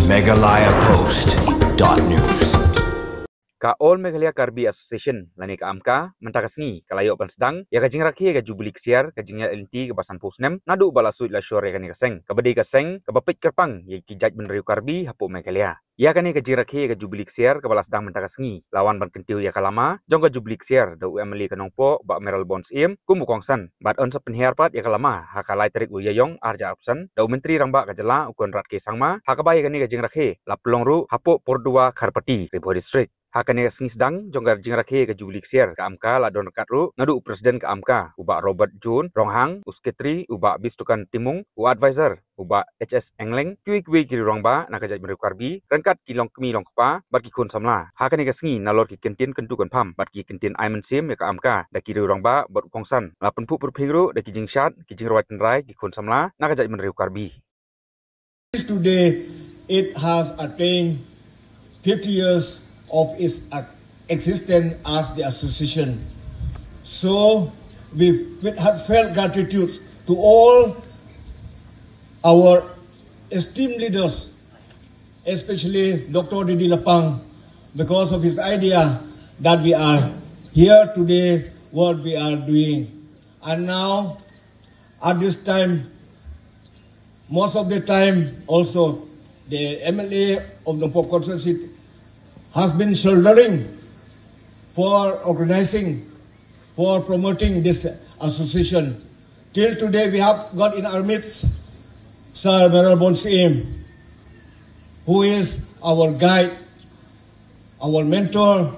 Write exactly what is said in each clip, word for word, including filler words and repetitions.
Meghalaya Post dot news. Ka All Meghalaya Karbi Association lane ka AMKA mynta ka sngi ka la ïoh ban sdang ïa ka jingrakhe ka Jubilee Ksiar ka jingïaid lynti kaba sanphew snem naduh ba la suid la shor ïa kane ka seng, kaba dei ka seng kaba peit kyrpang ïa ki jaitbynriew Karbi hapoh Meghalaya. Ïa kane ka jingrakhe ka Jubilee Ksiar kaba la sdang mynta ka sngi la wan ban kyntiew ïa ka lama jong ka Jubilee Ksiar da u MLA ka Nongpoh Bah Mayralborn Syiem kum u kongsan, bad yn sa pynhiar pat ïa ka lama ha ka lai tarik u Ïaïong arhajar arphew san da u Myntri Rangbah ka jylla u Conrad K Sangma, ha kaba ïa kane ka jingrakhe la pynlong ruh hapoh Pordua Kharpati, Ri Bhoi District. Ha kane ka sngi sdang jong ka jingrakhe ka Jubilee Ksiar ka AMKA la don ryngkat ruh naduh u President ka AMKA u Bah Robert June Ronghang, u Secretary u Bah Bistukan Timung, u Advisor u Bah H S Engleng, kiwei kiwei ki rangbah na ka jaitbynriew Karbi, ryngkat ki longkmie longkpa bad ki khun samla. Ha kane ka sngi nalor ki kyntien kyntu kynpham bad ki kyntien ai mynsiem ïa ka AMKA da ki rangbah bad u kongsan, la pynphuh pyrphing ruh da ki jingshad ki jingrwai tynrai ki khun samla na ka jaitbynriew Karbi. Today, it has attained fifty years of its existence as the association. So, with, with heartfelt gratitude to all our esteemed leaders, especially Doctor Didi Lapang, because of his idea that we are here today, what we are doing. And now, at this time, most of the time also, the MLA of the Nongpoh constituency has been shouldering for organizing, for promoting this association. Till today, we have got in our midst Sir Mayralborn Syiem, who is our guide, our mentor,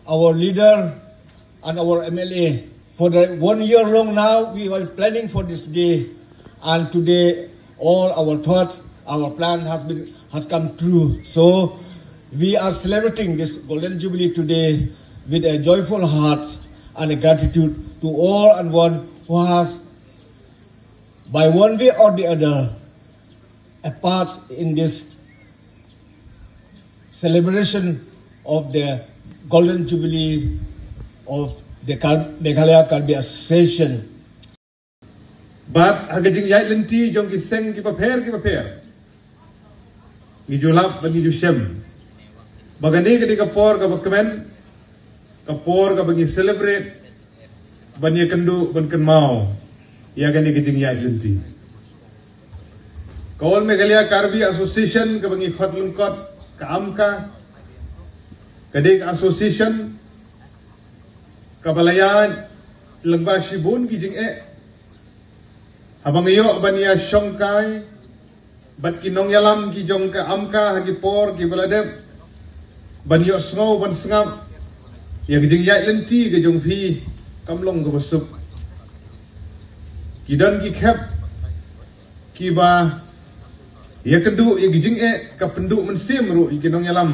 our leader, and our MLA. For the one year long now, we were planning for this day, and today, all our thoughts, our plan has been, has come true. So, we are celebrating this Golden Jubilee today with a joyful heart and a gratitude to all and one who has, by one way or the other, a part in this celebration of the Golden Jubilee of the Kar-, Meghalaya Karbi Association. Bad ha ka jingïaid lynti jong ki seng kiba pher kiba pher, ngi ju lap bad ngi ju shem ba kane ka dei ka por kaba kmen, ka por kaba ngi celebrate, ban ïakynduh, ban kynmaw ïa kane ka jingïaid lynti. Ka All Meghalaya Karbi Association kaba ngi khot lyngkot ka AMKA, ka dei ka association kaba la ïaid lyngba shibun ki jingeh, haba ngi ïoh ban ïashongkai bad ki nongïalam ki jong ka AMKA ha ki por kiba la dep, ban ïohsngew ban sngap ïa ka jingïaid lynti ka jong phi kam long kaba suk. Ki don ki khep kiba ïakynduh ïa ki jingeh, ka pynduh mynsiem ruh ïa ki nongïalam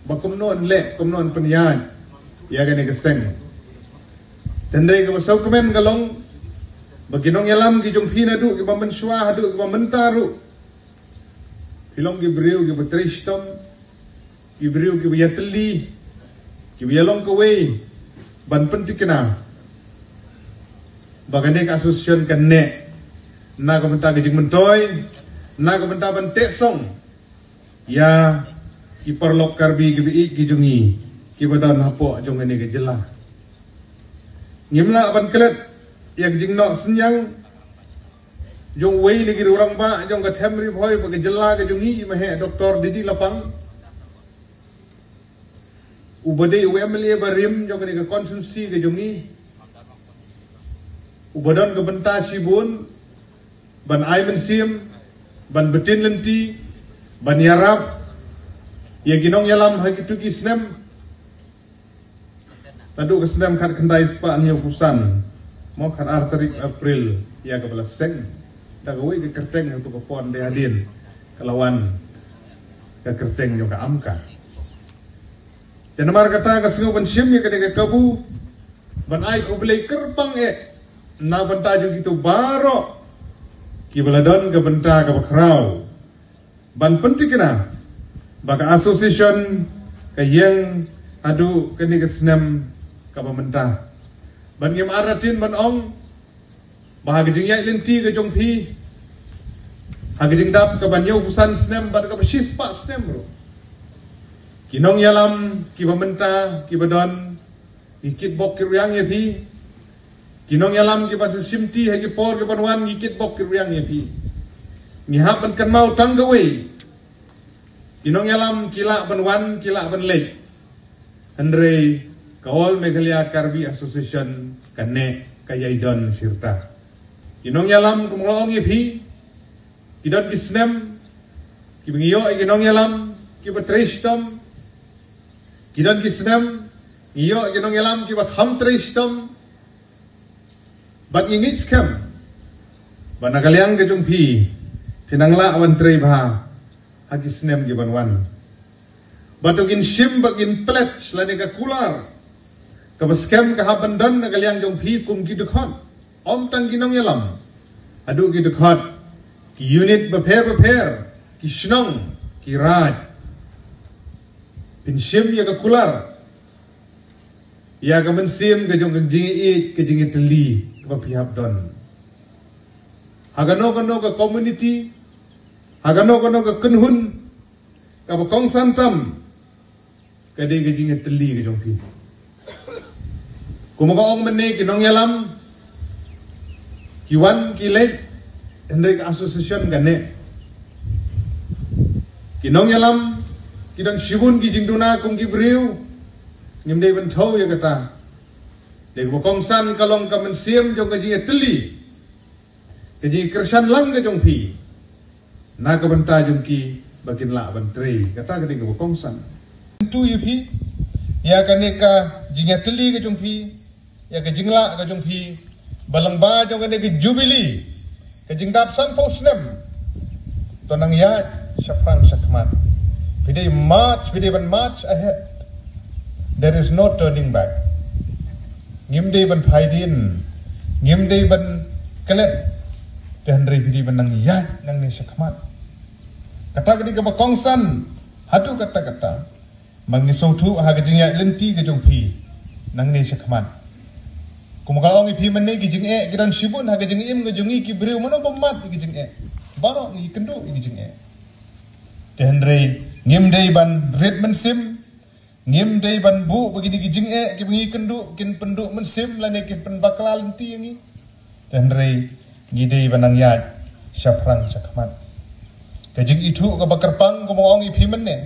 ba kumno yn leh, kumno yn pynïaid ïa kane ka seng. Hynrei kaba sngewkmen ka long ba ki nongïalam ki jong phi naduh kiba mynshuwa haduh kiba mynta ruh, phi long ki briew kiba trei shitom, ki briew kiba ïatylli, kiba ïalong kawei ban pynthikna ba kane ka association kan neh na ka bynta ka jingmyntoi, na ka bynta ban teh song ïa ki paralok Karbi kiba ïeit ki jong ngi kiba don hapoh jong kane ka jylla. Ngim lah ban klet ïa ka jingnoh synñiang jong uwei na ki rangbah jong ka them Ri Bhoi bad ka jylla ka jong ngi, i Maheh Doctor Didi Lapang, uba dei u MLA barim jong kane ka constituency ka jong ngi, uba don ka bynta shibun ban ai mynsiem, ban btin lynti, ban ïarap ïa ki nongïalam ha kito ki snem. Naduh ka snem khatkhyndai spah hynñiewphew san, mo, khatar tarik April ïa kaba la seng, da kawei ka kyrteng, ha kato ka por dei hadien ka la wan ka kyrteng jong ka AMKA. Te namar kata nga sngew ban shim ïa kane ka kabu ban ai khublei kyrpang eh na bynta jong kito baroh kiba la don ka bynta kaba khraw ban pynthikna ba ka association ka ïeng haduh kane ka snem kaba mynta. Bad ngim artatien ban ong ba ha ka jingïaid lynti ka jong phi Ha ka jingdap kaba hynñiewphew san snem bad kaba shispah snem ruh, ki nongïalam kiba mynta kiba don, ngi kitbok kitrwiang ïa phi. Ki nongïalam kiba sa shimti ha ki por kiban wan, ngi kitbok kitrwiang ïa phi. Ngi hap ban kynmaw tang kawei, ki nongïalam ki lah ban wan, ki lah ban leit, hynrei ka All Meghalaya Karbi Association ka neh, ka ïai don shirta. Ki nongïalam, kum nga la ong ïa phi, ki don ki snem kiba ngi ïoh ïa ki nongïalam kiba trei shitom. Ki don ki snem ngi ïoh ïa ki nongïalam kiba kham trei shitom. Bad ngi ngeit skhem ba na ka liang ka jong phi, phin nang lah ban trei bha ha ki snem kiban wan. Bad to ngin shim bad ngin pledge lane ka kular kaba skhem ka hap ban don na ka liang jong phi kum ki dkhot, ym tang ki nongïalam, haduh ki dkhot, ki unit bapher bapher, ki shnong, ki raid. Phin shim ïa ka kular, ïa ka mynsiem ka jong ka jingïeit, ka jingïatylli kaba phi hap don. Ha kano kano ka community, ha kano kano ka kynhun kaba kongsan tam, ka dei ka jingïatylli ka jong phi. Kumba nga ong mynne, ki nongïalam ki wan ki leit, hynrei ka association ka neh. Ki nongïalam ki don shibun ki jingduna kum ki briew, ngim dei ban thew ïa kata. Dei kaba kongsan ka long ka mynsiem jong ka jingïatylli, ka jingkyrshan lang ka jong phi na ka bynta jong ki ba kin lah ban trei. Kata ka dei kaba kongsan. Kyntu ïa phi, ïa kane ka jingïatylli ka jong phi, ïa ka jinglah ka jong phi, ba lyngba jong kane ka jubili, ka jingdap sanphew snem, to nang ïaid shaphrang shakhmat. Phi dei march, phi dei ban march ahead. There is no turning back. Ngim dei ban phaidien, ngim dei ban klet, te hynrei phi dei ban nang ïaid nangne shakhmat. Kata ka dei kaba kongsan haduh katta katta. Ba ngi sngewthuh ha ka jingïaid lynti ka jong phi nangne shakhmat. Kumba nga la ong ïa phi mynne, ki jingeh ki don shibun ha ka jingim ka jong ngi ki briew, mano ba mad ïa ki jingeh. Baroh ngi kynduh ïa ki jingeh. Te hynrei ngim dei ban rit mynsiem, ngim dei ban buh ba kine ki jingeh kiba ngi kynduh kin pynduh mynsiem lane kin pynbakla lynti ïa ngi. Te hynrei ngi dei ban nang ïaid shaphrang shakhmat. Ka jingithuh kaba kyrpang, kumba nga ong ïa phi mynne,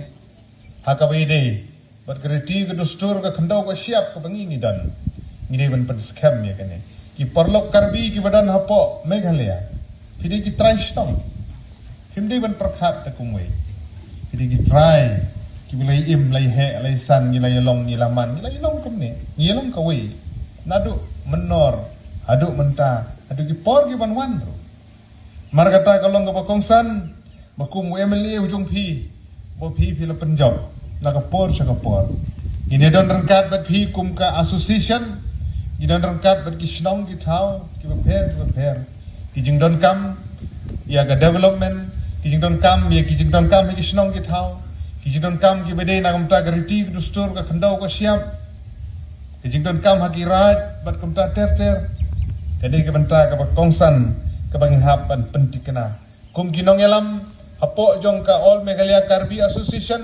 ha kaba ïadei bad ka riti ka dustur, ka khyndew ka shyiap kaba ngi ngi don, ngi dei ban pynskhem ïa kane. Ki paralok Karbi kiba don hapoh Meghalaya, phi dei ki trai shnong. Phim dei ban pyrkhat da kumwei. Phi dei ki trai kiba la im, la heh, la san, ngi la ïalong, ngi la man, ngi la ïalong kumne, ngi ïalong kawei. Naduh mynnor haduh mynta, haduh ki por kiban wan ruh. Mar kata ka long kaba kongsan ba kum u M L A u jong phi, ba phi phi la pynjop na ka por sha ka por. Ngin ïa don ryngkat bad phi kum ka association, ngin don ryngkat bad ki shnong ki thaw kiba pher kiba pher. Ki jingdonkam ïa ka development, ki jingdonkam ïa ki jingdonkam ha ki shnong ki thaw, ki jingdonkam kiba dei na ka bynta ka riti ka dustur, ka khyndew ka shyiap, ki jingdonkam ha ki raid bad kumta ter ter. Ka dei ka bynta kaba kongsan kaba ngi hap ban pyntikna. Kum ki nongïalam hapoh jong ka All Meghalaya Karbi Association,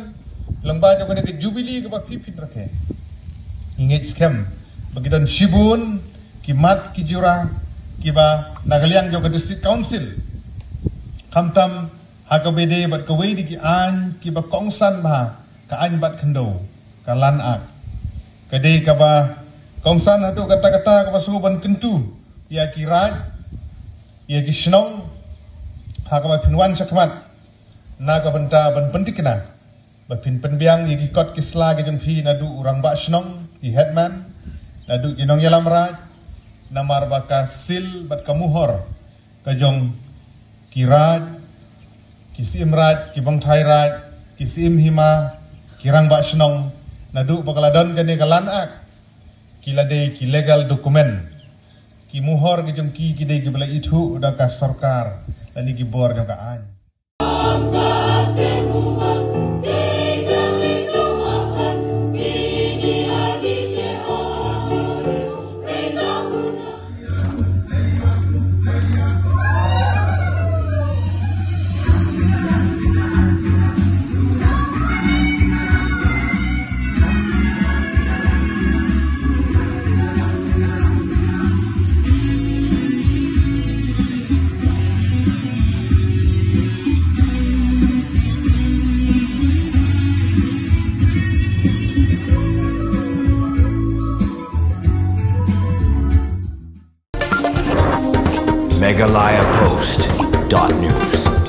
lyngba jong kane ka jubili kaba phi phin rakhe, ngi ngeit skhem ba ki don shibun ki mat ki jura kiba na ka liang jong ka District Council, khamtam ha kaba ïadei bad kawei de ki aiñ kiba kongsan bha, ka aiñ bat khyndew, ka Land Act. Ka dei kaba kongsan haduh katta katta, kaba shu ban kyntu ïa ki raid, ïa ki shnong, ha kaba phin wan shakhmat na ka bynta ban pyntikna ba phin pynbiang ïa ki kot ki sla ki jong phi, naduh u rangbah shnong, ki headman, naduh ki nongïalam raid, namar ba ka seal bad ka muhor ka jong ki raid, ki syiem raid, ki bongthai raid, ki syiem hima, ki rangbah shnong, naduh ba ka la don kane ka Land Act, ki la dei ki legal document. Ki muhor ki jong ki ki dei kiba la ithuh da ka sorkar lane ki bor jong ka aiñ. Meghalaya Post dot news.